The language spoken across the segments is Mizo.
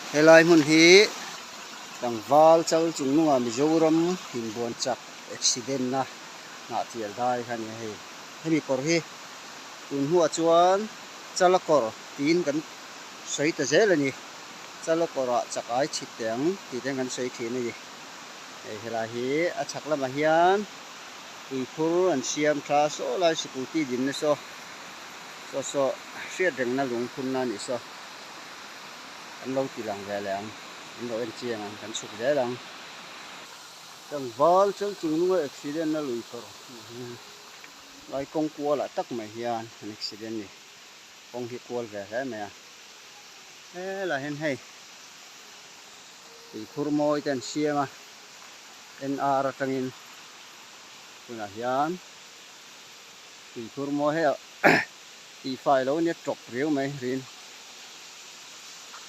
Helai hmun hi tlangval chal chung nungah Mizoram inbuan chak accident na nghah thial dai kha a ni a hei. Hemi kawr hi tun hnuah chuan chala kawr tiin kan sawi ta zel a ni. Chala kawrah chak ai chhit teh ang tih te kan sawi thin a ni. Hei helai hi a chhak lamah hian tuikhur an siam tha saw lai scooty dinna saw saw saw hriat rengna lungphunna a nih saw. Kan lo ti lang ve leh ang, an lo en chiang ang, kan chhuk zel ang. Tlangval chal chung nunga accident na lui thawr lai kawng kual ah tak mai hian an accident ni. Kawng hi kual ve hle mai a. Helai hian hei tuikhur mawi te an siam a, NR atangin tunah hian tuikhur mawi hei ah tihfai lo nia tawp riau mai rin.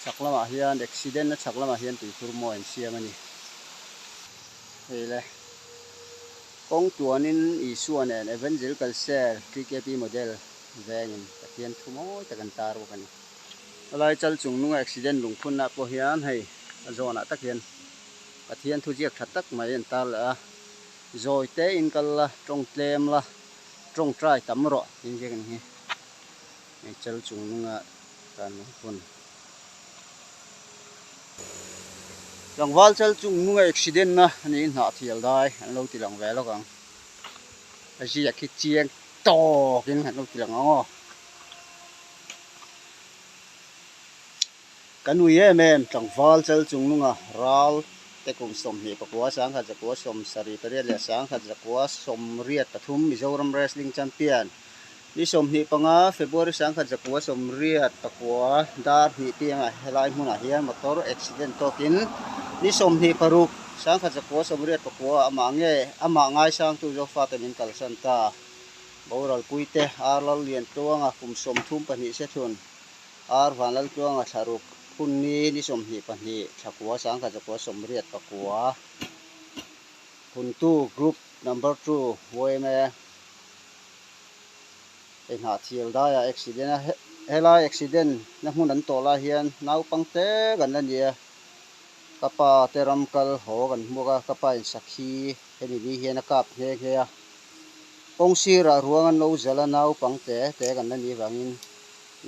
Chhak lamah hian accident na chhak lamah hian tuikhur mawi an siam a ni. Hei le kawng tuanin Isua nen Evangelical Cell TKP model vengin Pathian thu mawi tak an tar bawk a ni. Helai chal chung nunga accident lungphunna pawh hian hei a zawnah tak hian Pathian thu ziak tha tak mai an tar leh a, zawi te in kal la, tawng tlem la, tawngtai tam rawh tih ziak a ni hi. Hei chal chung nunga tan lungphun. Tlangval chal chung nunga accident na a ni hnah thial dai an lo ti lang ve lawk ang. A ziak hi chiang tawkin an lo ti lang ang aw. Ka nui em em, tlangval chal chung nunga ral te kum 29 1978 leh 1983 Mizoram Wrestling Champion ni 25 February 1989 dar hnih piangah helai hmunah hian motor accident tawkin ni 26 1989 amah nge amah ngaisangtu Zofate min kalsan ta. Boral Puite, Ar Lal Lian Tluanga kum 32 Sethun, Ar Van Lal Tluanga thlaruk phun ni ni 22 thlakua 1989 phuntu group number two yma hei hnah thial daiah accident a helai accident na hmun an tawh lai hian naupang te kan la ni a ka pa te ram kal haw kan hmuak a ka pa in sakhi hemi ni hian a kap nghe nghe a. Kawng sirah ruang an lo zal a, naupang te te kan la nih vangin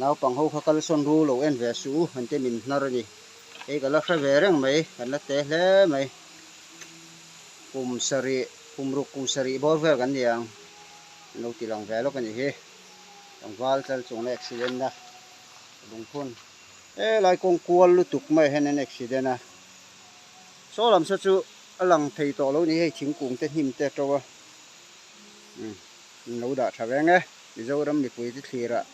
naupang ho kha kalsawn ru lo en ve suh u an ti min hnar a ni. Hei ka la hre ve reng mai, kan la te hle mai. Kum sarih, kum ruk kum sarih bawr vel kan ni ang, an lo ti lang ve lawk a nih hi. Tlangval chal chungna accident na lungphun helai kawng kual lutuk mai hian an accident a. Saw lam saw chu a lang thei tawh lo ni hei thingkung te hnim te a to a. Umm an lo dah tha veng e Mizoram mipui te thlir ah.